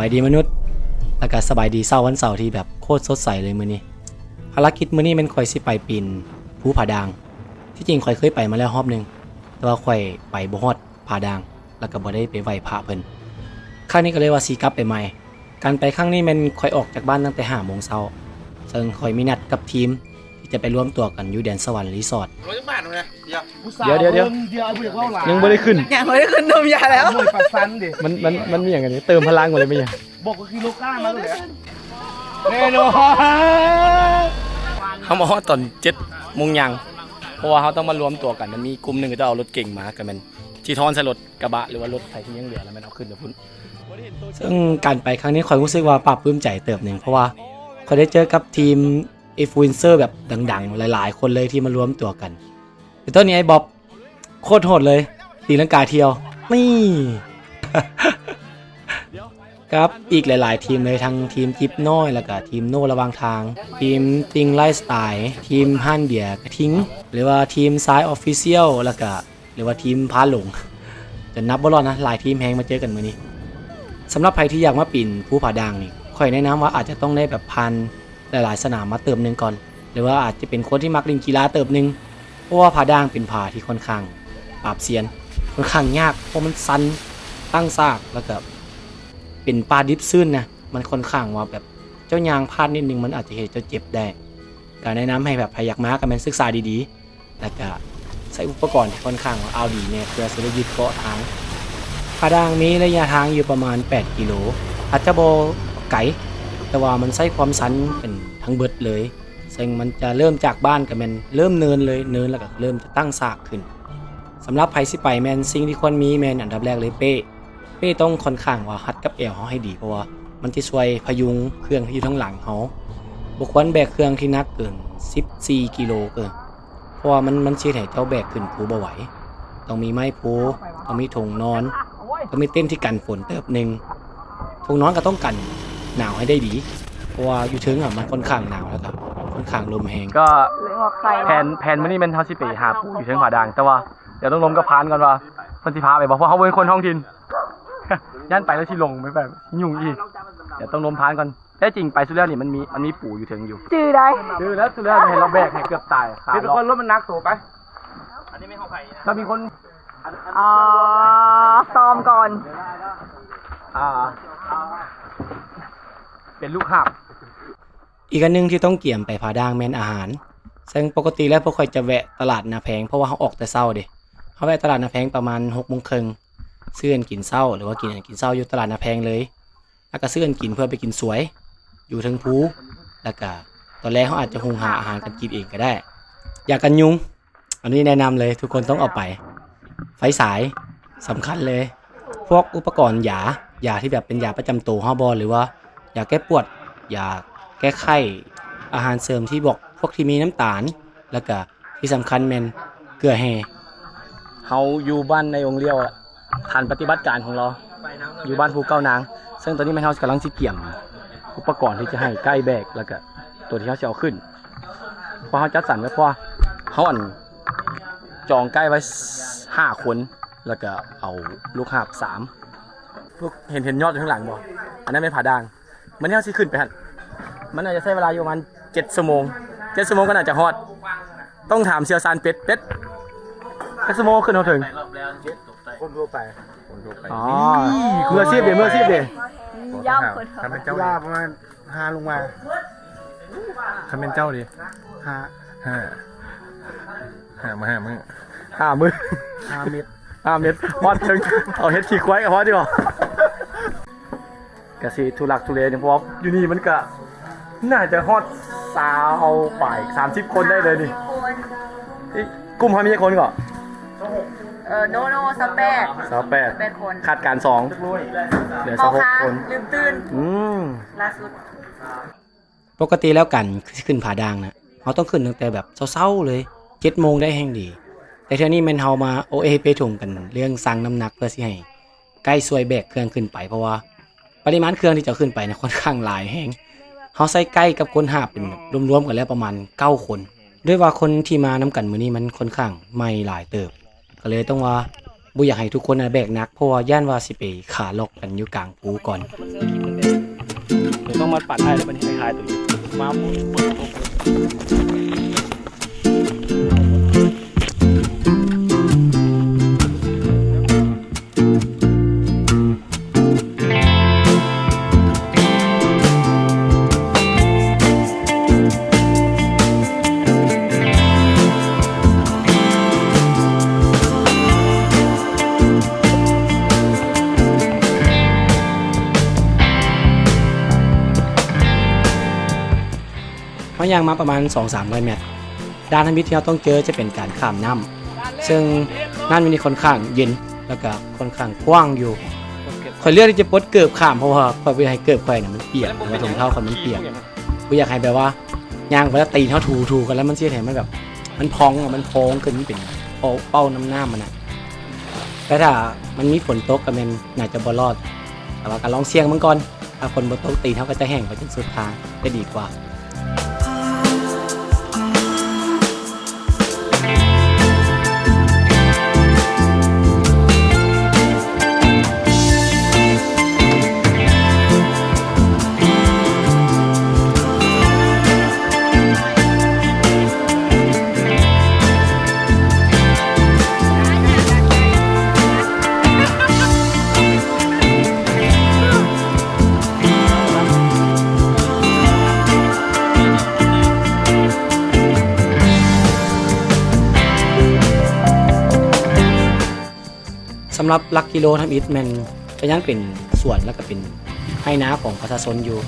ບາຍດີມະນຸດ ແລ້ວກະສະບາຍດີເຊົ້າວັນເສົາທີ່ແບບໂຄດສົດໃສເລີຍມື້ນີ້. ພາລະກິດມື້ນີ້ແມ່ນຂ້ອຍຊິໄປປີນພູຜາດ່າງ. ທີ່ຈິງຂ້ອຍເຄີຍໄປມາແລ້ວຮອບໜຶ່ງ ແຕ່ວ່າຂ້ອຍໄປບໍ່ຮອດຜາດ່າງ ແລ້ວກະບໍ່ໄດ້ໄປໄຫວ້ພະເພິ່ນ. ຄັ້ງນີ້ກະເລີຍວ່າຊິກັບໄປໃໝ່. ການໄປຄັ້ງນີ້ແມ່ນຂ້ອຍອອກຈາກບ້ານຕັ້ງແຕ່ຫ້າໂມງເຊົ້າ ເຊິ່ງຂ້ອຍມີນັດກັບທີມທີ່ຈະໄປລວມຕົວກັນຢູ່ແດນສະຫວັນຣີສອດ. ດຽວ ດຽວ ດຽວ ຍັງບໍ່ໄດ້ຂຶ້ນ ຍັງບໍ່ໄດ້ຂຶ້ນນົມຢາແລ້ວ. ມັນ ມັນ ມັນມີຫຍັງອັນນີ້ ເຕີມພະລັງບໍ່ໄດ້ ມີຫຍັງ? ບອກກໍຂີ່ລົດກ້າມາແລ້ວແຫຼະ. ແນ່ນອນ. ເຮົາມາຮອດຕອນເຈັດໂມງຍ່າງ ເພາະວ່າເຮົາຕ້ອງມາລວມຕົວກັນ. ມັນມີກຸ່ມໜຶ່ງເຂົາເຈົ້າເອົາລົດເກັງມາ ກະແມ່ນຊິທ້ອນໃສ່ລົດກະບະ ຫຼືວ່າລົດໃຜທີ່ຍັງເຫຼືອ ແລ້ວແມ່ນເອົາຂຶ້ນແຕ່ພຸ້ນ. ເຊິ່ງການໄປຄັ້ງນີ້ຂ້ອຍຮູ້ສຶກວ່າປາບປຶ້ມໃຈເຕີບໜຶ່ງ ເພາະວ່າຂ້ອຍໄດ້ເຈີກັບທີມອິນຟລູເອັນເຊີແບບດັງໆ ຫຼາຍໆຄົນເລີຍທີ່ມາລວມຕົວກັນ. ເປັນຕົ້ນນີ້ໄອ້ບອບ ໂຄດໂຫດເລີຍ ຕີລັງກາທ່ຽວ ນີ້ ກັບອີກຫຼາຍໆທີມເລີຍ ທັງທີມຈິບນ້ອຍ ແລ້ວກະທີມໂນລະຫວ່າງທາງ ທີມຕິ່ງໄລຟ໌ສະໄຕ ທີມຮ້ານເບຍກະທິງ ຫຼືວ່າທີມຊາຍອອບຟິຊຽວ ແລ້ວກະ ຫຼືວ່າທີມພາຫຼົງ ຈົນນັບບໍ່ລອດນະ ຫຼາຍທີມແຮງມາເຈີກັນມື້ນີ້. ສຳລັບໃຜທີ່ຢາກມາປີນພູຜາດ່າງນີ້ ຂ້ອຍແນະນຳວ່າອາດຈະຕ້ອງໄດ້ແບບຜ່ານ ຫຼາຍໆສະໜາມມາເຕີບໜຶ່ງກ່ອນ ຫຼືວ່າອາດຈະເປັນຄົນທີ່ມັກຫຼິ້ນກິລາເຕີບໜຶ່ງ ເພາະວ່າຜາດ່າງເປັນຜາທີ່ຂ້ອນຂ້າງປາບຊຽນ ຂ້ອນຂ້າງຍາກ ເພາະມັນຊັນ ຕັ້ງຊາກ ແລ້ວກະເປັນປ່າດິບຊື້ນນະ ມັນຂ້ອນຂ້າງວ່າແບບເຈົ້າຍ່າງພາດນິດໜຶ່ງ ມັນອາດຈະເຮັດໃຫ້ເຈົ້າເຈັບໄດ້. ກະແນະນຳໃຫ້ແບບໃຜຢາກມາກະແມ່ນສຶກສາດີໆ ແລ້ວກະໃຊ້ອຸປະກອນທີ່ຂ້ອນຂ້າງວ່າເອົາດີແດ່ ເພື່ອຊິໄດ້ຍຶດເກາະທາງ. ຜາດ່າງມີໄລຍະທາງຢູ່ປະມານແປດກິໂລ ອາດຈະບໍ່ໄກ ແຕ່ວ່າມັນໃຊ້ຄວາມຊັນເປັນທັງເບິດເລີຍ ເຊິ່ງມັນຈະເລີ່ມຈາກບ້ານກະແມ່ນເລີ່ມເນີນເລີຍ ເນີນແລ້ວກະເລີ່ມຈະຕັ້ງຊາກຂຶ້ນ. ສຳລັບໃຜຊິໄປແມ່ນສິ່ງທີ່ຄວນມີແມ່ນອັນດັບແລກເລີຍເປ້ ເປ້ຕ້ອງຂ້ອນຂ້າງວ່າຮັດກັບແອວເຮົາໃຫ້ດີ ເພາະວ່າມັນຈະຊ່ວຍພະຍຸງເຄື່ອງທີ່ຢູ່ທາງຫຼັງເຮົາ. ບໍ່ຄວນແບກເຄື່ອງທີ່ໜັກເກີນສິບສີ່ກິໂລເກີນ ເພາະວ່າມັນ ມັນຊິເຮັດໃຫ້ເຈົ້າແບກຂຶ້ນພູບໍ່ໄຫວ. ຕ້ອງມີໄມ້ໂພ ຕ້ອງມີຖົງນອນ ຕ້ອງມີເຕັນທີ່ກັນຝົນເຕີບໜຶ່ງ. ຖົງນອນກະຕ້ອງກັນໜາວໃຫ້ໄດ້ດີ ເພາະວ່າຢູ່ເທິງອະມັນຂ້ອນຂ້າງໜາວ ແລ້ວກະຂ້ອນຂ້າງລົມແຮງ. ກະແຜນ ແຜນມື້ນີ້ແມ່ນເຮົາຊິໄປຫາປູຢູ່ເທິງຜາດ່າງ ແຕ່ວ່າດຽວຕ້ອງລົມກັບພານກ່ອນວ່າເພິ່ນຊິພາໄປບໍ່ ເພາະເຮົາບໍ່ແມ່ນຄົນທ້ອງຖິ່ນ. ຢ້ານໄປແລ້ວຊິຫຼົງ ໄປແບບຫຍຸ້ງອີກ. ດຽວຕ້ອງລົມພານກ່ອນ. ແທ້ຈິງໄປສຸດແລ້ວນີ້ມັນມີ ມັນມີປູຢູ່ເທິງຢູ່. ຈື່ໄດ້ ຈື່ແລ້ວ ສຸດແລ້ວໃຫ້ລາວແບກໃຫ້ເກືອບຕາຍ ຂາ ເຮັດເປັນຄົນລົດມັນໜັກໂຕໄປ. ລາວມີຄົນ ອໍ ຊ້ອມກ່ອນ ອ່າ ເປັນລູກຫາບ. ອີກອັນໜຶ່ງທີ່ຕ້ອງກຽມໄປຜາດ່າງແມ່ນອາຫານ ເຊິ່ງປົກກະຕິແລ້ວພວກຂ້ອຍຈະແວະຕະຫຼາດນາແພງ ເພາະວ່າເຮົາອອກແຕ່ເຊົ້າເດ. ເຮົາແວະຕະຫຼາດນາແພງປະມານຫົກໂມງເຄິ່ງ ຊື້ອັນກິນເຊົ້າ ຫຼືວ່າກິນອັນກິນເຊົ້າຢູ່ຕະຫຼາດນາແພງເລີຍ. ແລ້ວກະຊື້ອັນກິນເພື່ອໄປກິນສວຍຢູ່ເທິງພູ ແລ້ວກະຕອນແລງເຮົາອາດຈະຫຸງຫາອາຫານກັນກິນເອງກະໄດ້. ຢາກັນຍຸງ ອັນນີ້ແນະນຳເລີຍ ທຸກຄົນຕ້ອງເອົາໄປ. ໄຟສາຍ ສຳຄັນເລີຍ. ພວກອຸປະກອນຢາ ຢາທີ່ແບບເປັນຢາປະຈຳໂຕເຮົາບໍ ຫຼືວ່າຢາແກ້ປວດ ຢາແກ້ໄຂ້ ອາຫານເສີມທີ່ບອກ ພວກທີ່ມີນ້ຳຕານ ແລ້ວກະທີ່ສຳຄັນແມ່ນເກືອແຮ່. ເຮົາຢູ່ບ້ານນາຍອົງລ້ຽວ ຖານປະຕິບັດການຂອງລາວ ຢູ່ບ້ານພູເກົ້ານາງ. ເຊິ່ງຕອນນີ້ແມ່ນເຮົາກຳລັງຊິກຽມອຸປະກອນທີ່ຈະໃຫ້ໄກ້ແບກ ແລ້ວກະໂຕທີ່ເຮົາຊິເອົາຂຶ້ນ ເພາະເຮົາຈັດສັນໄວ້ ເພາະວ່າເຮົາ ອັນ ຈອງໄກ້ໄວ້ຫ້າຄົນ ແລ້ວກະເອົາລູກຫາບສາມ. ພວກເຫັນ ເຫັນຍອດຢູ່ຂ້າງຫຼັງບໍ່? ອັນນັ້ນແມ່ນຜາດ່າງ. ມັນຍັງຊິຂຶ້ນໄປຫັ້ນ ມັນອາດຈະໃຊ້ເວລາຢູ່ປະມານເຈັດຊົ່ວໂມງ ເຈັດຊົ່ວໂມງກໍໜ້າຈະຮອດ. ຕ້ອງຖາມຊ່ຽວຊານເປັດ ເປັດ ຈັກຊົ່ວໂມງຂຶ້ນເຮົາເຖິງ? ຄົນທົ່ວໄປ ຄົນທົ່ວໄປ. ອໍ ນີ້ ມືອາຊີບເດ ມືອາຊີບເດ. ຢ້ຳຄົນ ຄັນແມ່ນເຈົ້າ ເວລາປະມານຫ້າລົງມາ. ຄັນແມ່ນເຈົ້າເດ? ຫ້າ ຫ້າ ຫ້າມາ ຫ້າມື້ ຫ້າມື້ ຫ້າເມັດ ຫ້າເມັດ ຮອດເຖິງ ເອົາເຫັດຂີ້ຄວາຍກະພໍດີບໍ່? ກະຊິທຸລັກທຸເລໜຶ່ງ ເພາະວ່າຢູ່ນີ້ມັນກະໜ້າຈະຮອດຊາວປາຍ ສາມສິບຄົນໄດ້ເລີຍນີ້. ກຸ່ມເຮົາມີຈັກຄົນເກາະ? ເອີ ໂນ ໂນ ຊາວແປດ ຊາວແປດ ຊາວແປດຄົນ ຂາດການສອງ ເຫຼືອຊາວຫົກຄົນ. ລືມຕື່ນ ອືມ ລ່າສຸດ. ປົກກະຕິແລ້ວການຊິຂຶ້ນຜາດ່າງນະ ເຮົາຕ້ອງຂຶ້ນຕັ້ງແຕ່ແບບເຊົ້າໆເລີຍ ເຈັດໂມງໄດ້ແຮ່ງດີ. ແຕ່ເທື່ອນີ້ແມ່ນເຮົາມາໂອເອເປຖົງກັນເລື່ອງຊັ່ງນ້ຳໜັກ ເພື່ອຊິໃຫ້ໄກ້ຊ່ວຍແບກເຄື່ອງຂຶ້ນໄປ ເພາະວ່າປະລິມານເຄື່ອງທີ່ຈະເອົາຂຶ້ນໄປນະ ຂ້ອນຂ້າງຫຼາຍແຮງ. ເຮົາໃຊ້ໄກ້ກັບຄົນຫາບເປັນແບບລວມໆກັນແລ້ວປະມານເກົ້າຄົນ. ດ້ວຍວ່າຄົນທີ່ມານຳກັນມື້ນີ້ມັນຂ້ອນຂ້າງໃໝ່ຫຼາຍເຕີບ ກະເລີຍຕ້ອງວ່າບໍ່ຢາກໃຫ້ທຸກຄົນນະແບກໜັກ ເພາະວ່າຢ້ານວ່າຊິໄປຂາລັອກກັນຢູ່ກາງພູກ່ອນ. ມັນປັ່ນໄດ້ແລ້ວ ມັນເຮັດໃຫ້ຫາຍໂຕຢູ່ ມາໝູນເບິ່ງ. ເຮົາຍ່າງມາປະມານສອງສາມຮ້ອຍແມັດ ດ່ານທຳອິດທີ່ເຮົາຕ້ອງເຈີຈະເປັນການຂ້າມນ້ຳ ເຊິ່ງນ້ຳຢູ່ນີ້ຄ່ອນຂ້າງເຢັນ ແລ້ວກະຄ່ອນຂ້າງກວ້າງຢູ່. ຂ້ອຍເລືອກທີ່ຈະປົດເກີບຂ້າມ ເພາະວ່າຂ້ອຍບໍ່ຢາກໃຫ້ເກີບຂ້ອຍນະມັນປຽກ ຫຼືວ່າຖົງເທົ້າຂ້ອຍມັນປຽກ. ບໍ່ຢາກໃຫ້ແບບວ່າຍ່າງໄປແລ້ວຕີນເຮົາຖູໆກັນ ແລ້ວມັນຊິເຮັດໃຫ້ມັນແບບ ມັນພອງ ມັນໂພງຂຶ້ນ ມັນເປັນເປົ້າ ເປົ້ານ້ຳ ນ້ຳມັນນະ. ແຕ່ຖ້າມັນມີຝົນຕົກກະແມ່ນໜ້າຈະບໍ່ລອດ ແຕ່ວ່າກະລອງສ່ຽງເບິ່ງກ່ອນ. ຖ້າຝົນບໍ່ຕົກ ຕີນເຮົາກະຈະແຫ້ງໄປຈົນສຸດທາງ ຈະດີກວ່າ. ສຳລັບຫຼັກກິໂລທຳອິດແມ່ນກະຍັງເປັນສວນ ແລ້ວກະເປັນໄຮ່ນາຂອງປະຊາຊົນຢູ່.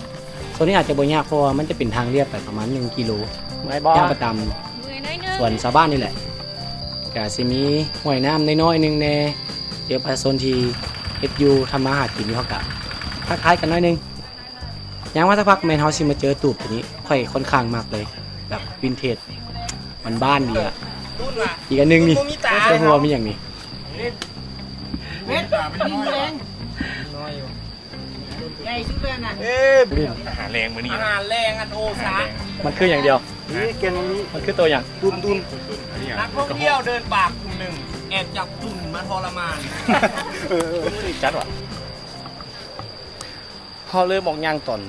ໂຊນນີ້ອາດຈະບໍ່ຍາກ ເພາະວ່າມັນຈະເປັນທາງລຽບໄປປະມານໜຶ່ງກິໂລ ຍ່າງໄປຕາມສວນຊາວບ້ານນີ້ແຫຼະ. ກະຊິມີຫ້ວຍນ້ຳນ້ອຍໆໜຶ່ງແດ່ ເຈີປະຊາຊົນທີ່ເຮັດຢູ່ທຳມາຫາກິນຢູ່ ເຮົາກະທັກທາຍກັນໜ້ອຍໜຶ່ງ. ຍ່າງມາສັກພັກແມ່ນເຮົາຊິມາເຈີຕູບໂຕນີ້ ຂ້ອຍຄ່ອນຂ້າງມັກເລີຍ ແບບວິນເທຈ ບ້ານໆດີອະ. ອີກອັນໜຶ່ງນີ້ ບໍ່ຮູ້ວ່າມີຫຍັງນີ້ ເມັດ ມັນແດງ ໃຫຍ່ສຸດເລີຍນະ. ເອີ ອາຫານແລງມື້ນີ້ ອາຫານແລງອັນໂອຊາ ມັນຄືຫຍັງດຽວ? ນີ້ແກງນີ້ ມັນຄືໂຕຫຍັງ? ຕຸນ ຕຸນ. ນັກທ່ອງທ່ຽວເດີນປ່າກຸ່ມໜຶ່ງ ແອບຈັບຕຸ່ນມາທໍລະມານ. ເອີ ຈັດວ່າ ເຮົາເລີ່ມອອກຍ່າງຕອນ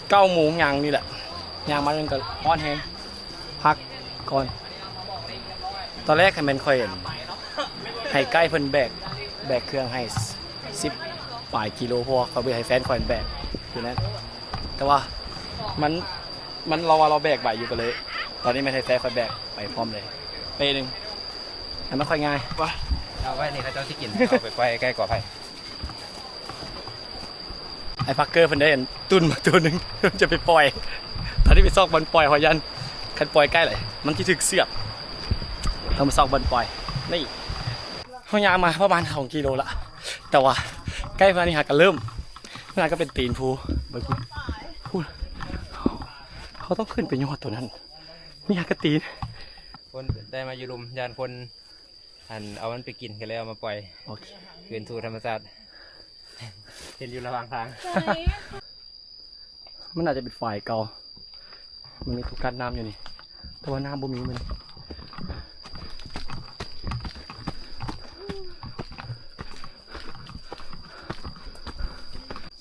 ເກົ້າໂມງຍ່າງນີ້ແຫຼະ ຍ່າງມານີ້ກະຮ້ອນແຮງ ພັກກ່ອນ. ຕອນແລກຫັ້ນແມ່ນຂ້ອຍໃຫ້ໄກເພິ່ນແບກ ແບກເຄື່ອງໃຫ້ສິບປາຍກິໂລ ເພາະວ່າຂ້ອຍບໍ່ຢາກໃຫ້ແຟນຂ້ອຍແບກຢູ່ນັ້ນ ແຕ່ວ່າມັນ ມັນ ລາວວ່າລາວແບກໄຫວຢູ່ ກະເລີຍ ຕອນນີ້ແມ່ນໃຫ້ແຟນຂ້ອຍແບກໄປພ້ອມເລີຍ ເປ້ໜຶ່ງ ໃຫ້ມັນຄ່ອຍງ່າຍ. ເອົາໄວ້ນີ້ ເຂົາເຈົ້າຊິກິນ ເອົາໄປປ່ອຍໃກ້ກອໄຜ່. ໄອ້ພັກເກີເພິ່ນໄດ້ອັນຕຸ່ນມາໂຕໜຶ່ງ ຈະໄປປ່ອຍ ຕອນນີ້ໄປຊອກບ່ອນປ່ອຍ ເພາະຢ້ານຄັນປ່ອຍໃກ້ຫຼາຍມັນຊິຖືກເຊືອກ ຕ້ອງໄປຊອກບ່ອນປ່ອຍ. ນີ້ເຮົາຍ່າງມາປະມານສອງກິໂລລະ ແຕ່ວ່າໃກ້ມານີ້ຫາກະເລີ່ມ ນັ້ນກະເປັນຕີນພູ ເບິ່ງພຸ້ນ ພຸ້ນ ເຮົາຕ້ອງຂຶ້ນໄປຍອດໂຕນັ້ນ ນີ້ຫາກະຕີນ. ຄົນໄດ້ມາຢູ່ລຸ່ມ ຢ້ານຄົນ ອັນ ເອົາມັນໄປກິນ ກະເລີຍເອົາມາປ່ອຍ ໂອເຄ ຄືນສູ່ທຳມະຊາດ ເຫັນຢູ່ລະຫວ່າງທາງ. ມັນອາດຈະເປັນຝາຍເກົ່າ ມັນມີຕົວກັ້ນນ້ຳຢູ່ນີ້ ແຕ່ວ່ານ້ຳບໍ່ມີມື້ນີ້.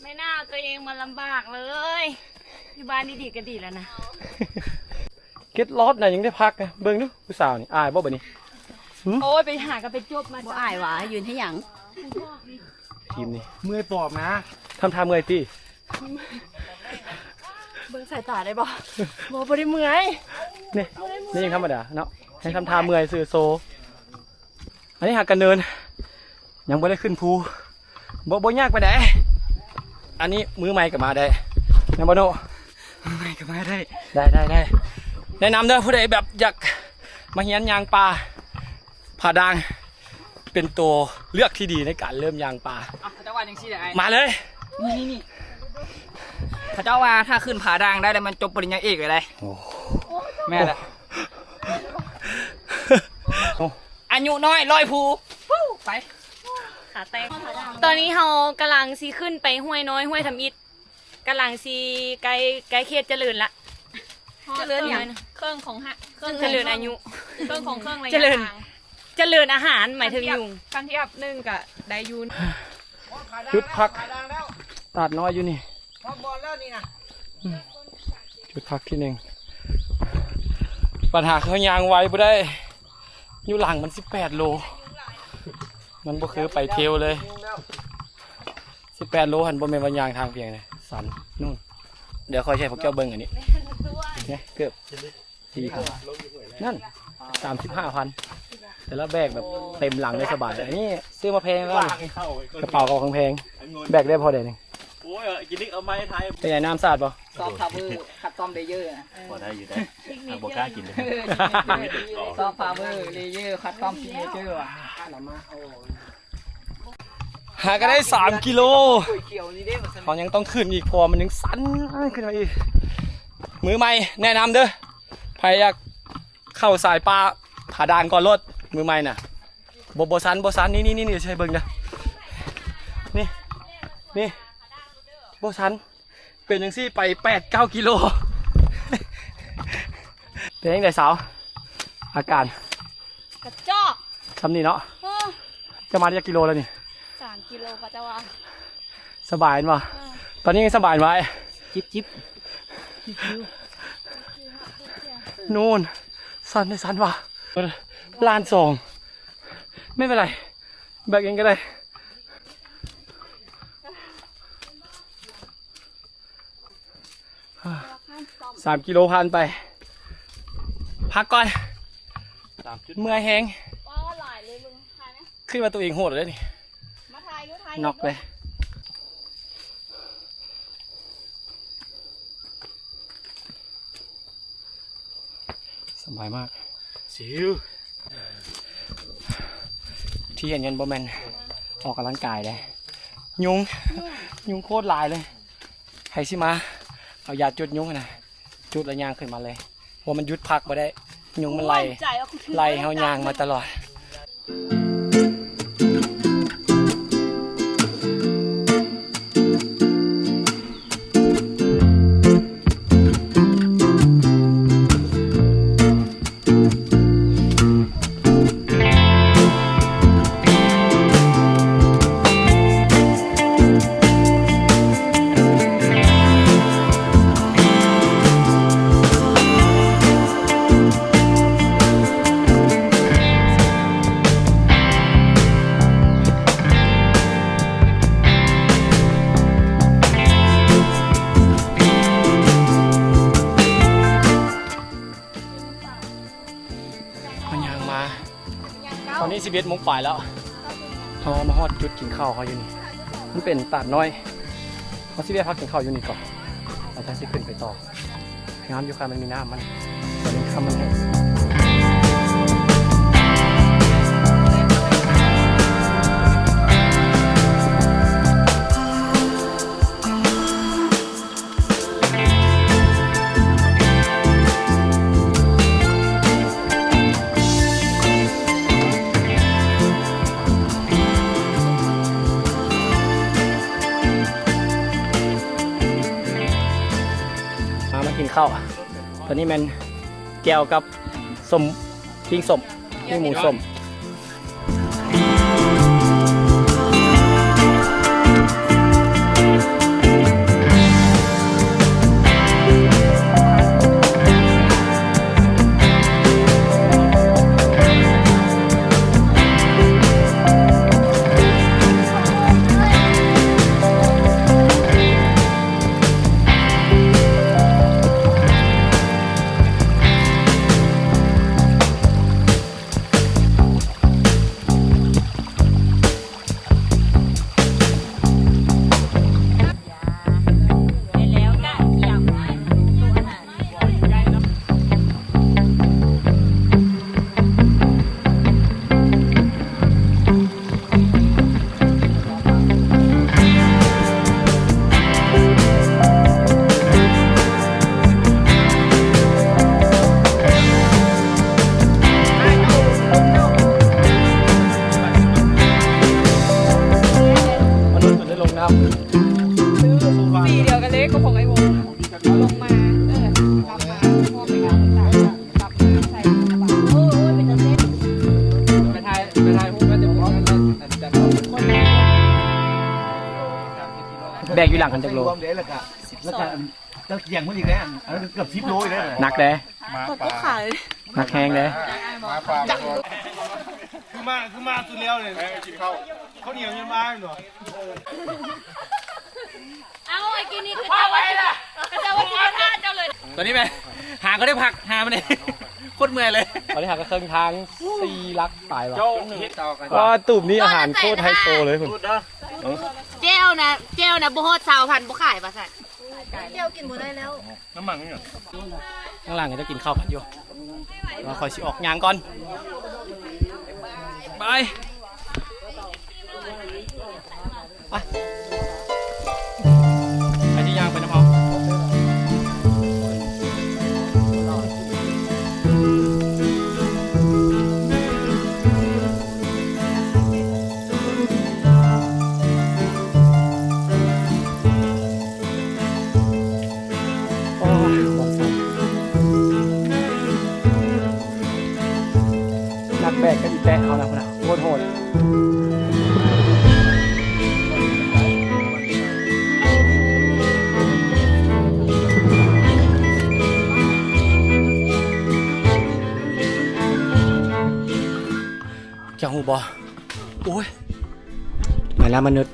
ໄມ່ໜ້າເອົາຕົວເອງມາລຳບາກເລີຍ ຢູ່ບ້ານດີໆກະດີແລ້ວນະ. ເກັດລອດນະ ຍັງໄດ້ພັກນະ ເບິ່ງດູຜູ້ສາວນີ້ ອາຍບໍ່ບາດນີ້? ໂອ້ຍ ໄປຫາກະໄປຈົບມາ ບໍ່ອາຍຫວາ ຢືນເຮັດຫຍັງ? ທີມນີ້ເມື່ອຍປອບນະ ທຳທ່າເມື່ອຍຕິ ເບິ່ງສາຍຕາໄດ້ບໍ່? ບໍ່ ບໍ່ໄດ້ເມື່ອຍ ນີ້ ນີ້ຍັງທຳມະດາເນາະ ໃຫ້ທຳທ່າເມື່ອຍຊື່ໂຊ. ອັນນີ້ຫາກະເນີນ ຍັງບໍ່ໄດ້ຂຶ້ນພູ ບໍ່ ບໍ່ຍາກປານໃດ. ອັນນີ້ມືໃໝ່ກະມາໄດ້ ແມ່ນບໍ່ໂນ? ມືໃໝ່ກະມາໄດ້ ໄດ້ ໄດ້ ໄດ້. ແນະນຳເດີ ຜູ້ໃດແບບຢາກມາຮຽນຍ່າງປ່າ ຜາດ່າງເປັນໂຕເລືອກທີ່ດີໃນການເລີ່ມຍ່າງປ່າ. ເຂົາເຈົ້າວ່າຈັ່ງຊີ້ແຫຼະ ມາເລີຍ ນີ້ໆ ເຂົາເຈົ້າວ່າຖ້າຂຶ້ນຜາດ່າງໄດ້ແລ້ວມັນຈົບປະລິນຍາເອກເລີຍ. ໂອ້ ແມ່ນແຫຼະ. ອາຍຸນ້ອຍລອຍພູ ໄປ ຂາແຕງ. ຕອນນີ້ເຮົາກຳລັງຊິຂຶ້ນໄປຫ້ວຍນ້ອຍ ຫ້ວຍທຳອິດ ກຳລັງຊິໃກ້ ໃກ້ເຂດຈະເລີນລະ. ຈະເລີນຫຍັງ? ເຄິ່ງຂອງຫະ ຈະເລີນອາຍຸ ເຄິ່ງຂອງເຄິ່ງໄລຍະທາງ ຈະເລີນອາຫານ ໝາຍເຖິງຍຸງ. ຄັນທຽບ ຄັນທຽບໜຶ່ງກະໄດ້ຢູ່. ຈຸດພັກຕາດນ້ອຍຢູ່ນີ້ ຮອດບ່ອນແລ້ວນີ້ນະ. ຈຸດພັກທີໜຶ່ງ ບັນຫາຄືເຮົາຍ່າງໄວບໍ່ໄດ້ ຢູ່ຫຼັງມັນສິບແປດໂລ ມັນບໍ່ຄືໄປເທວເລີຍ ສິບແປດໂລຫັ້ນ ບໍ່ແມ່ນວ່າຍ່າງທາງພຽງເດ້ ຊັນ ນູ້ນ ດຽວຂ້ອຍຊິໃຫ້ພວກເຈົ້າເບິ່ງອັນນີ້ ນີ້ເກີບ ສີ່ພັນ ນັ້ນ ສາມສິບຫ້າພັນ ແຕ່ລະແບກແບບເຕັມຫຼັງເລີຍ ສະບາຍ ອັນນີ້ຊື້ມາແພງແລ້ວ ກະເປົາກໍແພງ ແບກໄດ້ພໍໄດ້ນີ້ ໂອ້ຍ ກິນນີ້ເອົາໄມ້ໄທ ເປັນໄງ ນ້ຳສາດບໍ່? ຊອບພາວເວີຄັສຕອມເລເຢີ ພໍໄດ້ຢູ່ ແຕ່ບໍ່ກ້າກິນເລີຍ ຊອບພາວເວີເລເຢີຄັສຕອມຊິກເນເຈີວ່ະ ຫາກໍໄດ້ສາມກິໂລ ເຮົາຍັງຕ້ອງຂຶ້ນອີກ ເພາະວ່າມັນຍັງຊັນຂຶ້ນມາອີກ ມືໃໝ່ແນະນຳເດີ້ ໃຜຢາກເຂົ້າສາຍປ່າຜາດ່າງກ່ອນໂລດ ມືໃໝ່ນະ ບໍ່ ບໍ່ຊັນ ບໍ່ຊັນ ນີ້ໆໆ ຊິໃຫ້ເບິ່ງເດີ້ ນີ້ ນີ້ ບໍ່ຊັນ ເປັນຈັ່ງຊີ້ໄປແປດເກົ້າກິໂລ ເປັນຈັ່ງໃດສາວ ອາການ ກະຈອກ ຊ່ຳນີ້ເນາະ ເອີ ເຈົ້າມາໄດ້ຈັກກິໂລແລ້ວນີ້? ສາມກິໂລ ເຂົາເຈົ້າວ່າ ສະບາຍແມ່ນບໍ່? ເອີ ຕອນນີ້ຍັງສະບາຍບໍ່ອ້າຍ? ຈິບໆ ນູ້ນ ສັ່ນໄດ້ສັ່ນວ່າ ລ້ານສອງ ໄມ່ເປັນໄລ ແບກເອງກໍໄດ້. ສາມກິໂລຜ່ານໄປ ພັກກ່ອນ ເມື່ອຍແຮງ ຄິດວ່າຕົວເອງໂຫດເລີຍນີ້ ນອກເລີຍ ສະບາຍມາກ ຊິວ ທີ່ເຫັນນັ້ນບໍ່ແມ່ນອອກກຳລັງກາຍເດ້ ຍຸງ ຍຸງໂຄດຫຼາຍເລີຍ ໃຜຊິມາເອົາຢາຈູດຍຸງຫັ້ນນະ ຈູດແລ້ວຍ່າງຂຶ້ນມາເລີຍ ເພາະວ່າມັນຢຸດພັກບໍ່ໄດ້ ຍຸງມັນໄລ່ ໄລ່ເຮົາຍ່າງມາຕະຫຼອດ. ເຮົາຍ່າງມາ ຕອນນີ້ສິບເອັດໂມງປາຍແລ້ວ ເຮົາມາຮອດຈຸດກິນເຂົ້າເຮົາຢູ່ນີ້ ມັນເປັນຕາດນ້ອຍ ເຮົາຊິແວະພັກກິນເຂົ້າຢູ່ນີ້ກ່ອນ ແລ້ວຈັ່ງຊິຂຶ້ນໄປຕໍ່ ງາມຢູ່ ຄັນມັນມີນ້ຳມັນ ຕອນນີ້ຄ່ຳແລ້ວ. ມາ ມາກິນເຂົ້າ ຕອນນີ້ແມ່ນແຈ່ວກັບສົ້ມ ປີ້ງສົ້ມ ປີ້ງໝູສົ້ມ. มนุษย์มันได้ลงน้ำ ปีเดียวกันเลยกับของไอ้วง ลงมา เออ กลับมา พ่อไปงานต่างๆ กลับมาใส่กระบะ โอ้ย เป็นตาเซ็ต ไปถ่าย ไปถ่ายรูปแล้วเดี๋ยวพร้อมกันเลย แบกอยู่หลังกันจักโล รวมเด้แล้วก็ สิบ ແລ້ວກໍ ເຈົ້າກຽງເພິ່ນອີກແລ້ວ ເອີ ເກືອບສິບໂລອີກແລ້ວ ໜັກເດ້ ໝາປ່າ ໜັກແຮງເດ້ ໝາປ່າ ຄືມາ ຄືມາສຸດແລ້ວເລີຍ ເອີ ກິນເຂົ້າ ເຂົ້າໜຽວຍັງມາຢູ່ເນາະ. ເອົາ ໄອ້ກີ້ນີ້ ເຂົາເຈົ້າວ່າ ເຂົາເຈົ້າວ່າຊິບໍ່ຖ້າເຈົ້າເລີຍ ຕອນນີ້ແມ່ ຫາກໍໄດ້ພັກ ຫາມັນນີ້ ໂຄດເມື່ອຍເລີຍ ຕອນນີ້ຫາກໍເຄິ່ງທາງ ສີ່ຫຼັກປາຍວ່າ ເຈົ້າເຮັດເອົາກັນ ວ່າຕູບນີ້ອາຫານໂຄດໄຮໂຊເລີຍພຸ້ນ ເຈວນະ ເຈວນະ ບໍ່ຮອດຊາວພັນ ບໍ່ຂາຍວ່າຊັ້ນ. ເຈົ້າກິນບໍ່ໄດ້ແລ້ວ ນ້ຳມັນນີ້ ຂ້າງຫຼັງຈະກິນເຂົ້າກັນຢູ່ ວ່າຂ້ອຍຊິອອກຍ່າງກ່ອນ ບາຍ ໄປ ໃຜຊິຍ່າງໄປນຳເຮົາ ໂອ້ຍ ຄວາມສັນ ນັກແບກກັບອີແປະເຮົານະ ພຸ້ນນະ ໂຄດໂຫດ. ເຈົ້າຮູ້ບໍ່? ໂອ້ຍ ແມ່ນລະມະນຸດ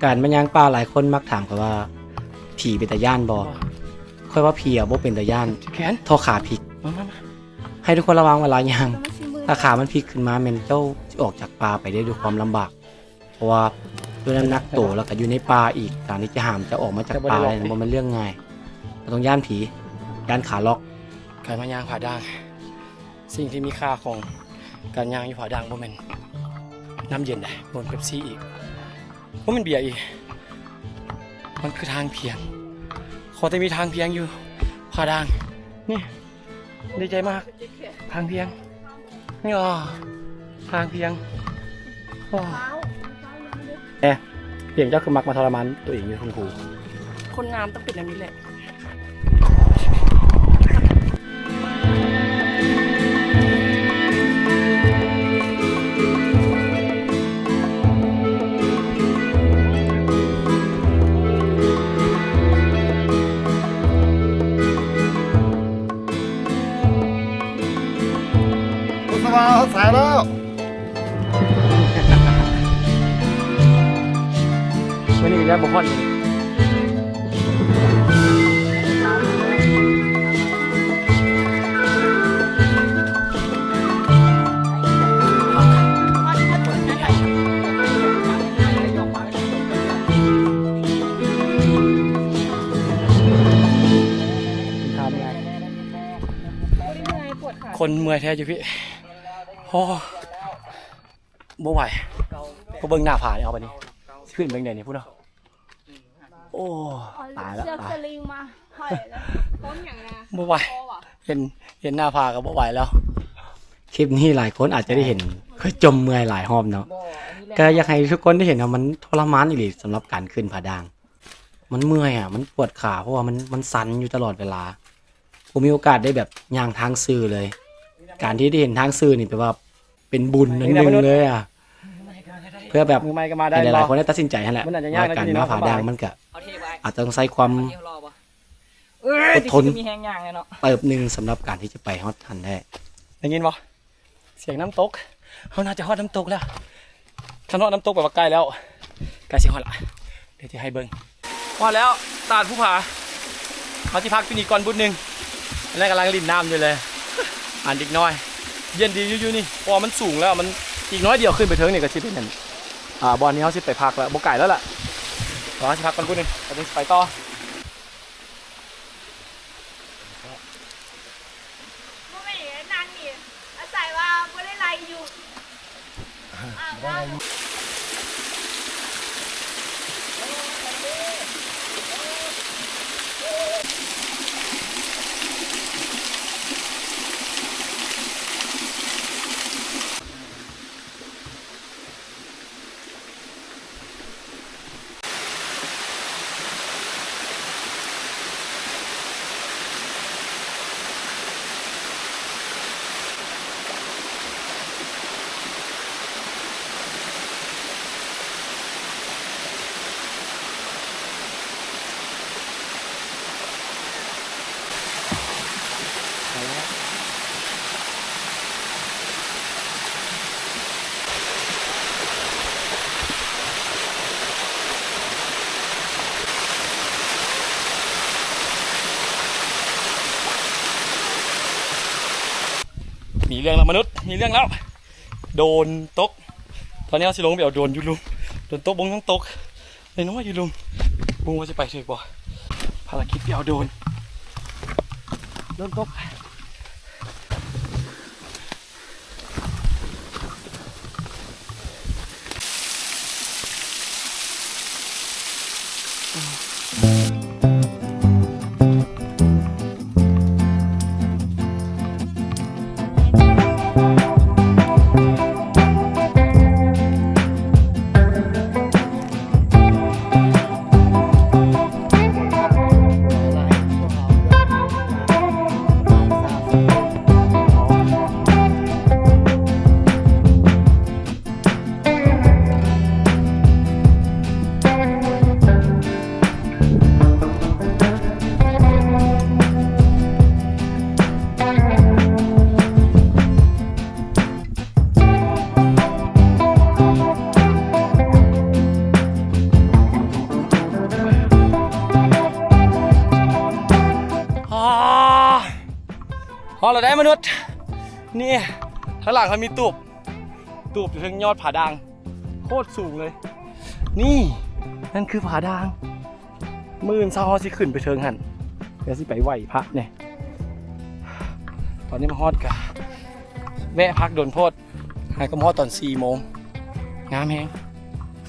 ການມາຍ່າງປ່າ ຫຼາຍຄົນມັກຖາມຂ້ອຍວ່າ ຜີເປັນຕາຢ້ານບໍ່? ຂ້ອຍວ່າຜີອະບໍ່ເປັນຕາຢ້ານ ແຂນ ທໍ່ຂາພິກ ມາ ມາ ມາ ໃຫ້ທຸກຄົນລະວັງເວລາຍ່າງ ຖ້າຂາມັນພິກຂຶ້ນມາແມ່ນເຈົ້າຊິອອກຈາກປ່າໄປໄດ້ດ້ວຍຄວາມລຳບາກ ເພາະວ່າດ້ວຍນ້ຳໜັກໂຕ ແລ້ວກໍຢູ່ໃນປ່າອີກ ການທີ່ຈະຫາມເຈົ້າອອກມາຈາກປ່າໄດ້ນັ້ນ ບໍ່ແມ່ນເລື່ອງງ່າຍ ບໍ່ຕ້ອງຢ້ານຜີ ຢ້ານຂາລັອກ. ການມາຍ່າງຜາດ່າງ ສິ່ງທີ່ມີຄ່າຂອງການຍ່າງຢູ່ຜາດ່າງ ບໍ່ແມ່ນນ້ຳເຢັນໃດ ບໍ່ແມ່ນເປັບຊີອີກ ບໍ່ແມ່ນເບຍອີກ ມັນຄືທາງພຽງ ຂໍແຕ່ມີທາງພຽງຢູ່ຜາດ່າງ ນີ້ ດີໃຈມາກ ທາງພຽງ ນີ້ ທາງພຽງ ໂອ້ ແອ ພຽງເຈົ້າຄືມັກມາທໍລະມານຕົວເອງຢູ່ ຄຸນຄູ ຄົນງາມຕ້ອງເປັນແນວນີ້ແຫຼະ. ໂອ້ ສະບາຍ ຮອດສາຍແລ້ວ. ມື້ນີ້ກໍຢ້ານບໍ່ຮອດອີກ ຄົນເມື່ອຍແທ້ຢູ່ພີ້ ໂອ້. ບໍ່ໄຫວ ກໍເບິ່ງໜ້າຜານີ້ ເອົາບາດນີ້ ຊິຂຶ້ນໄປຈັ່ງໃດນີ້ ພຸ້ນເນາະ ໂອ້ ຕາຍລະ ເຊືອກສະລິງມາຫ້ອຍແລ້ວ ຕົ້ນຫຍັງນະ ບໍ່ໄຫວ ເຫັນ ເຫັນໜ້າຜາກໍບໍ່ໄຫວແລ້ວ. ຄລິບນີ້ຫຼາຍຄົນອາດຈະໄດ້ເຫັນຂ້ອຍຈົມເມື່ອຍຫຼາຍຮອບເນາະ ກໍຢາກໃຫ້ທຸກຄົນໄດ້ເຫັນວ່າມັນທໍລະມານອີ່ຫຼີ ສຳລັບການຂຶ້ນຜາດ່າງ ມັນເມື່ອຍອະ ມັນປວດຂາ ເພາະວ່າມັນ ມັນສັ່ນຢູ່ຕະຫຼອດເວລາ ບໍ່ມີໂອກາດໄດ້ແບບຍ່າງທາງຊື່ເລີຍ ການທີ່ໄດ້ເຫັນທາງຊື່ນີ້ແປວ່າ ເປັນບຸນອັນໜຶ່ງເລີຍອະ ເພື່ອແບບໃຫ້ຫຼາຍໆຄົນໄດ້ຕັດສິນໃຈຫັ້ນແຫຼະ ວ່າການມາຜາດ່າງມັນກະອາດຈະຕ້ອງໃຊ້ຄວາມອົດທົນເຕີບໜຶ່ງສຳລັບການທີ່ຈະໄປຮອດຫັ້ນໄດ້ ໄດ້ຍິນບໍ່? ສຽງນ້ຳຕົກ ເຮົາໜ້າຈະຮອດນ້ຳຕົກແລ້ວ ຄັນຮອດນ້ຳຕົກແປວ່າໃກ້ແລ້ວ ໃກ້ຊິຮອດລະ ດຽວຈະໃຫ້ເບິ່ງ ຮອດແລ້ວ ຕາດພູຜາ ເຮົາຊິພັກຢູ່ນີ້ກ່ອນບຸດໜຶ່ງ ອັນນັ້ນກຳລັງຫຼິ້ນນ້ຳຢູ່ເລີຍ ອັນເດັກນ້ອຍ ເຢັນດີຢູ່ ຢູ່ນີ້ ເພາະວ່າມັນສູງແລ້ວ ມັນອີກໜ້ອຍດຽວຂຶ້ນໄປເທິງນີ້ກໍຊິເປັນອັນ ອ່າ ບ່ອນທີ່ເຮົາຊິໄປພັກແລ້ວ ບໍ່ໄກແລ້ວລະ ເຮົາຊິພັກກ່ອນບຸດໜຶ່ງ ແລ້ວຈຶ່ງຊິໄປຕໍ່. ບໍ່ແມ່ນ ນາງນີ້ອາໄສວ່າບໍ່ໄດ້ໄລ່ຢູ່ ອ່າ ບໍ່ໄດ້ໄລ່ຢູ່. ໂ ມີເລື່ອງແລ້ວມະນຸດ ມີເລື່ອງແລ້ວ ໂດຣນຕົກ. ຕອນນີ້ເຮົາຊິລົງໄປເອົາໂດຣນຢູ່ລຸ່ມ ໂດຣນຕົກ ເບິ່ງນ້ຳຕົກນ້ອຍໆຢູ່ລຸ່ມ. ບໍ່ຮູ້ວ່າຊິໄປຖືກບໍ່? ພາລະກິດໄປເອົາໂດຣນ ໂດຣນຕົກ. ຮອດແລ້ວເດ້ມະນຸດ ນີ້ ທາງຫຼັງເຮົາມີຕູບ ຕູບຢູ່ເທິງຍອດຜາດ່າງ ໂຄດສູງເລີຍ. ນີ້ ນັ້ນຄືຜາດ່າງ. ມື້ອື່ນເຊົ້າເຮົາຊິຂຶ້ນໄປເທິງຫັ້ນ ແລ້ວຊິໄປໄຫວ້ພະແດ່. ຕອນນີ້ມາຮອດກະແວະພັກດົນໂພດ ຫາກະມາຮອດຕອນສີ່ໂມງ. ງາມແຮງ